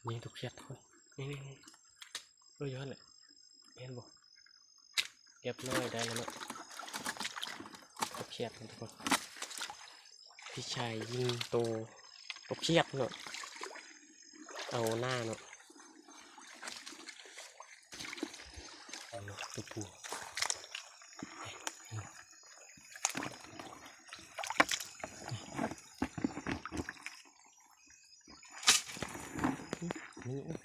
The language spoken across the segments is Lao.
ຍິງຕົວຂຽດ ນີ້ໆໆ ເອີ ຢູ່ຫັ້ນແຫຼະ ເຫັນບໍ່? ຮຽບຮ້ອຍ ໄດ້ແລ້ວເນາະ ຕົວຂຽດ ທຸກຄົນ. ພີ່ຊາຍຍິງໂຕ ຕົວຂຽດເນາະ ເອົາໜ້າເນາະ ເອົາເນາະ ຕົວຜູ້. ນີ້ ໂອ້ຍ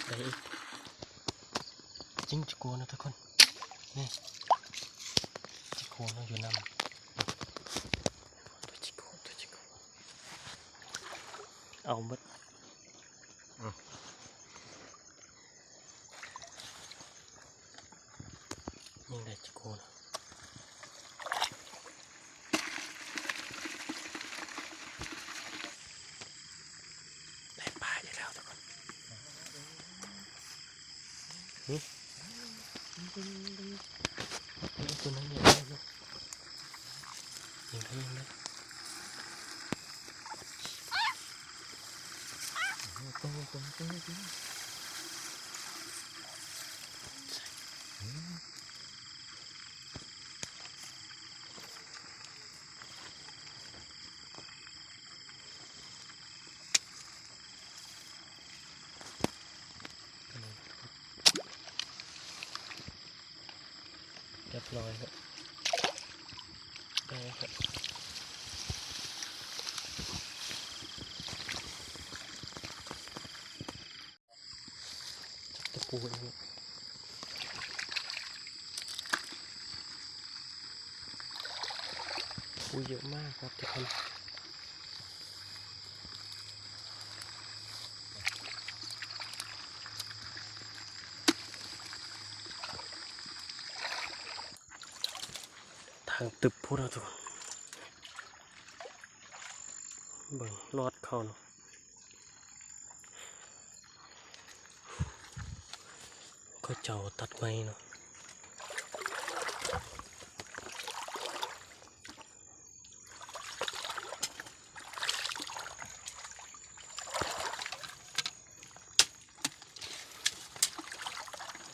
ໄດ້ອີກ. ຈິງຈິໂກນະທຸກຄົນ ນີ້ ຈິໂກນະຢູ່ນຳ ໂຕຈິໂກ ໂຕຈິໂກ ເອົາໝົດ ອືມ ຍິງໄດ້ຈິໂກນະ. ໄດ້ປາອີກແລ້ວທຸກຄົນ ຫຶ ໂຕນັ້ນເນາະ ຍິງໄດ້ ຍິງໄດ້ ໂຕ ໂຕ ໂຕ ໂຕ ຫື ຮຽບຮ້ອຍແລ້ວ ໄດ້ແລ້ວ ຈັບຕະປູອີກ ໂອ້ ເຍອະມາກຄັບທຸກຄົນ ທາງຕຶບພຸ້ນເນາະທຸກຄົນ ເບິ່ງລອດເຂົ້າເນາະ. ເຂົາເຈົ້າຕັດໄມ້ເນາະ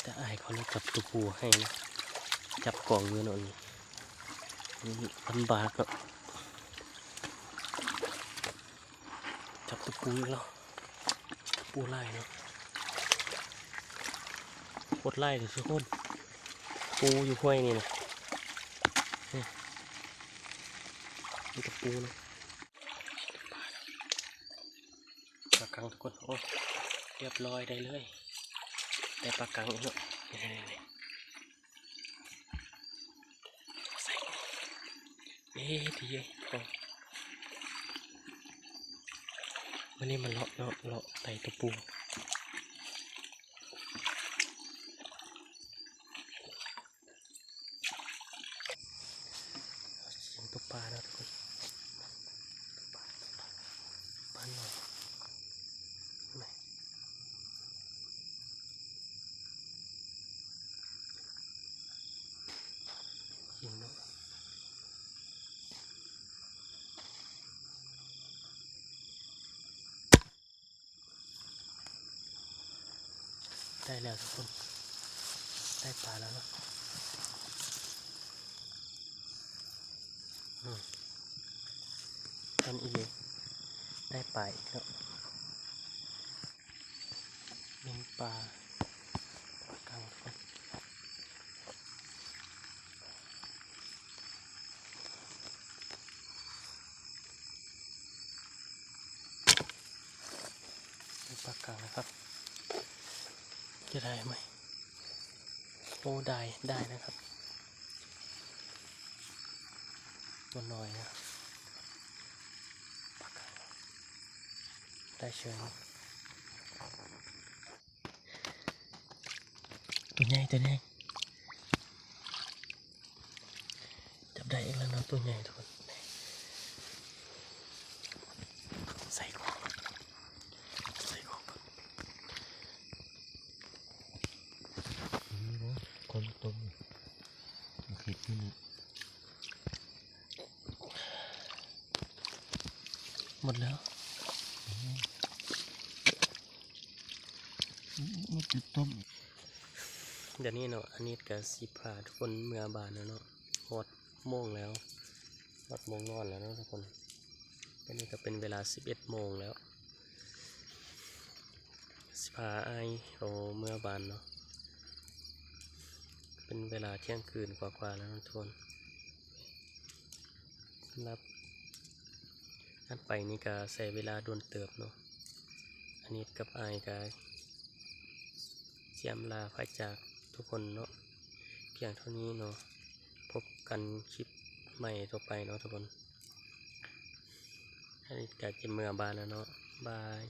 ແຕ່ອ້າຍເຂົາລະຈັບຕົວຜູ້ໃຫ້ນະ ຈັບກອງຢູ່ເນາະ ນີ້ ນີ້ລຳບາກເນາະ. ຈັບຕົວປູອີກແລ້ວ ໂອ້ ຫຼາຍເນາະ ໂຄດຫຼາຍເລີຍທຸກຄົນ ປູຢູ່ຫ້ວຍນີ້ນະ ນີ້ ມີແຕ່ປູເນາະ ປາກັງທຸກຄົນ ໂອ້ ຮຽບຮ້ອຍ ໄດ້ເລີຍ ໄດ້ປາກັງອີກເນາະ ນີ້ໆ ເອີ ດີເນາະ ມື້ນີ້ມາເລາະເນາະ ເລາະໄຕ່ຕົວປູ ຊິງຕົວປາເນາະທຸກຄົນ ປາ ປາ ປານ້ອຍ ນີ້ ຊິງເນາະ. ໄດ້ແລ້ວທຸກຄົນ ໄດ້ປາແລ້ວເນາະ ອືມ ແມ່ນອີ່ຫຼີ ໄດ້ປາອີກແລ້ວ. ເປັນປາ ປາກັງ ເປັນປາກັງນະຄັບ ຈະໄດ້ໄໝ? ໂອ້ ໄດ້ ໄດ້ນະຄັບ ຕົວນ້ອຍນະ ປາກັງ ໄດ້ເຊີຍ ຕົວໃຫຍ່ ຕົວໃຫຍ່ ຈັບໄດ້ອີກແລ້ວເນາະ ຕົວໃຫຍ່ທຸກຄົນ. ໝົດແລ້ວ ໝົດຈຸດຕົ້ມ. ດຽວນີ້ເນາະ ອານິດກະຊິພາທຸກຄົນເມືອບ້ານແລ້ວເນາະ ຮອດໂມງແລ້ວ ຮອດໂມງນອນແລ້ວເນາະທຸກຄົນ. ດຽວນີ້ກະເປັນເວລາສິບເອັດໂມງແລ້ວ ຊິພາອ້າຍເຂົາເມືອບ້ານເນາະ ເປັນເວລາທ່ຽງຄືນກວ່າໆແລ້ວເນາະທຸກຄົນ. ສຳລັບອັນໄປນີ້ກະໃຊ້ເວລາດົນເຕີບເນາະ ອານິດກັບອ້າຍກະຈຽມລາພາຈາກທຸກຄົນເນາະ ພຽງເທົ່ານີ້ເນາະ. ພົບກັນຄລິບໃໝ່ຕໍ່ໄປເນາະທຸກຄົນ. ອານິດກະຈະເມືອບ້ານແລ້ວເນາະ ບາຍ.